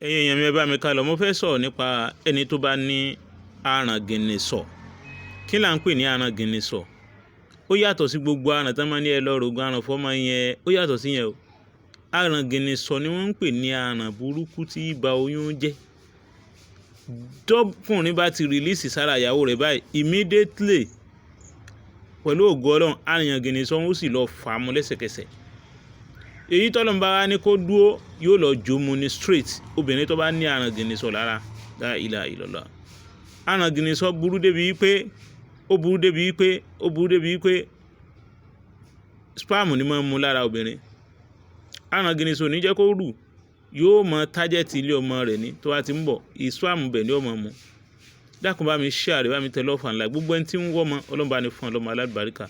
Ẹ̀yin èèyàn mi, ẹ bá mi ká lọ. Mo fẹ́ sọ̀rọ̀ nípa ẹni tó bá ní aràngìnìsọ̀. Kí là ń pè ní aràngìnìsọ̀? Ó yàtọ̀ sí gbogbo aràn tán máa ní ẹ lọ rògùn aràn fọ́mọ yẹn, ó yàtọ̀ sí yẹn o. Aràngìnìsọ̀ ni wọ́n ń pè ní aràn burúkú tí í ba oyún jẹ́. Tọ́kùnrin bá ti release sára ìyàwó rẹ̀ báyìí, immediately, pẹ̀lú ògo Ọlọ́run, aràngìnìsọ̀ ó sì lọ fà á mu lẹ́sẹ̀kẹsẹ̀. Èyí tọ́lọ́run bá wá ní kó dúró, yóò lọ jó mu ní straight. Obìnrin tó bá ní aràngìnìsọ̀ lára, la ilaha illallah. Aràngìnìsọ̀ burú débi wípé ó burú débi wípé ó burú débi wípé sperm ni máa ń mu lára obìnrin. Aràngìnìsọ̀ ò ní jẹ́ kó rù, yóò mọ target ilé ọmọ rẹ̀ ní tó bá ti ń bọ̀, sperm bẹ̀ ni ó máa mu. Dákun, bá mi share rẹ̀, bá mi tẹ love and like. Gbogbo ẹni tí ń wọ́ ọmọ, Ọlọ́run bá ní fún ọ lọ́mọ alálùbáríkà.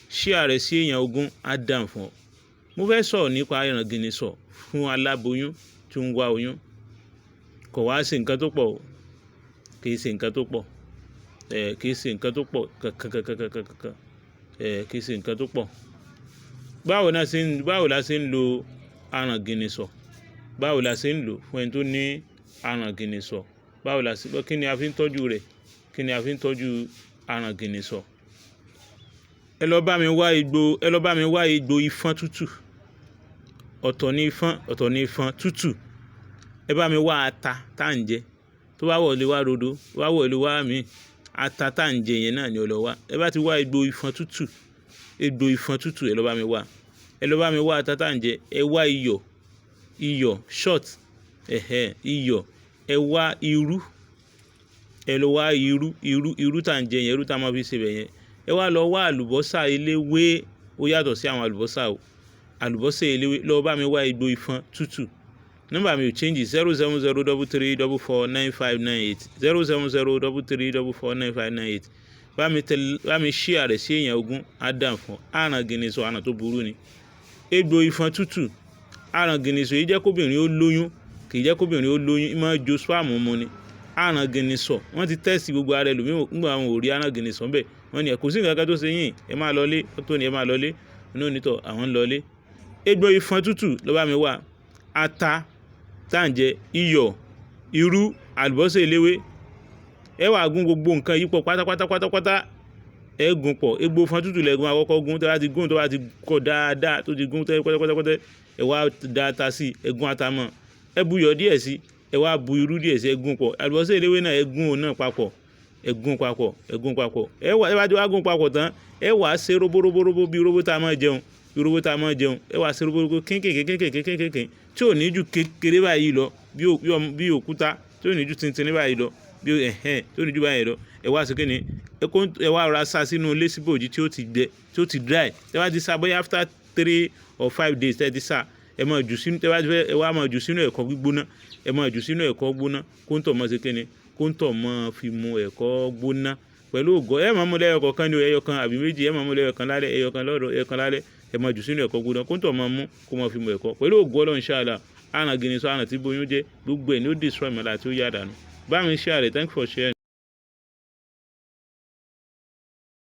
Share rẹ̀ sí èèyàn 20, á dàn fún ọ. Mo fẹ́ sọ̀rọ̀ nípa aràngìnìsọ̀ fún aláboyún tí ń wá oyún. Kò wá sí nǹkan tó pọ̀ o. Kì í ṣe nǹkan tó pọ̀. Kì í ṣe nǹkan tó pọ̀ kankankankankankan. Kì í ṣe nǹkan tó pọ̀. Báwo la ṣe ń lo aràngìnìsọ̀? Báwo la ṣe ń lò fún ẹni tó ní aràngìnìsọ̀? Báwo la ṣe, kí ni a fi ń tọ́jú rẹ̀? Kí ni a fi ń tọ́jú aràngìnìsọ̀? Ẹ lọ bá mi wá egbò, ẹ lọ bá mi wá egbò ifọ́n tútù. Ọ̀tọ̀ ni ifọ́n, ọ̀tọ̀ ni ifọ́n tútù. Ẹ bá mi wá ata tá ń jẹ. Tó bá wọ̀ lé wá rodo, tó bá wọ̀ lé wá mi, ata tá ń jẹ yẹn náà ni ọ lọ wá. Ẹ bá ti wá egbò ifọ́n tútù, egbò ifọ́n tútù, ẹ lọ bá mi wá. Ẹ lọ bá mi wá ata tá ń jẹ. Ẹ wá iyọ̀, iyọ̀ salt, ẹ̀hẹn, iyọ̀. Ẹ wá irú, ẹ lọ wá irú, irú, irú tá ń jẹ yẹn, irú tá máa fi ṣe bẹ̀ yẹn. Ẹ wá lọ wá àlùbọ́sà eléwé, ó yàtọ̀ sí àwọn àlùbọ́sà o. Àlùbọ́sà eléwé, lọ bá mi wá egbò ifọ́n tútù. Nọ́mbà mi ò change: 07033449598, 07033449598. Bá mi tẹ, bá mi share rẹ̀ sí èèyàn 20, á dàn fún ọ. Aràngìnìsọ̀, àrùn tó burú ni. Egbò ifọ́n tútù, aràngìnìsọ̀ yìí jẹ́ kóbìnrin ó lóyún, kì í jẹ́ kóbìnrin ó lóyún, í máa jó sperm mu ni. Aràngìnìsọ̀, wọ́n ti test gbogbo ara ẹlòmíì nígbà wọn ò rí aràngìnìsọ̀ ńbẹ̀. Wọ́n ní ẹ kò sí ǹkan kan tó ṣe yín, ẹ máa lọlé. Doctor ní ẹ máa lọlé. Ní onítọ̀ àwọn ń lọlé. Egbò ifọ́n tútù lọ bá mi wá. Ata tá ń jẹ, iyọ̀, irú, àlùbọ́sà eléwé. Ẹ wá gún gbogbo nǹkan yìí pọ̀ pátápátá pátápátá. Ẹ gún pọ̀. Egbò ifọ́n tútù lẹ gún, àkọ́kọ́ gún. Tí a bá ti gún, tó bá ti kọ dáadáa, tó ti gún tẹ́ pátápátá, ẹ wá da ata sí, ẹ gún ata mọ́. Ẹ bu iyọ̀ díẹ̀ sí, ẹ wá bu irú díẹ̀ sí, ẹ gún pọ̀. Àlùbọ́sà eléwé náà, ẹ gún òun náà papọ̀. Ẹ gún papọ̀, ẹ gún papọ̀. Ẹ wá, ẹ bá ti wá gún papọ̀ tán, ẹ wá ṣe róbóróbóróbó bí róbó tá a máa jẹun, bí róbó tá a máa jẹun. Ẹ wá ṣe róbóróbó kínkìnkín kínkìnkín kínkìnkín tí ò ní ju kékeré báyìí lọ, bí òkúta, tí ò ní ju tìntìnní báyìí lọ, bí ẹ̀hẹn, tí ò ní ju báyìí lọ. Ẹ wá ṣe kíni? Ẹ kó, ẹ wá ra sá sínú ilé síbòji tí ó ti gbẹ, tí ó ti dry. Tí ẹ bá ti sá bóyá after 3 or 5 days tí ẹ ti sá, ẹ máa jù sínú, tí ẹ bá ti fẹ́, ẹ wá máa jù sínú ẹ̀kọ́ gbígbóná. Ẹ máa jù sínú ẹ̀kọ́ gbóná, kó ń tọ̀ mọ́ ṣe kíni? Kó ń tọ̀ mọ́ fi mu ẹ̀kọ́ gbóná pẹ̀lú ògo. Ẹ máa mú lẹ́yọ kọ̀ọ̀kan ní o, ẹyọ kan àbí méjì. Ẹ máa mú lẹ́yọ kan lálẹ́, ẹyọ kan lọ́rọ̀, ẹyọ kan lálẹ́. Ẹ máa jù sínú ẹ̀kọ́ gbóná, kó ń tọ̀ máa mú, kó máa fi mu ẹ̀kọ́. Pẹ̀lú ògo Ọlọ́run, inshallah, aràngìnìsọ̀, àrùn tí bóyún jẹ́, gbogbo ẹ̀ ní ó destroy mọ́lá tí ó yá dànù. Bá mi share rẹ̀. Thank you for sharing.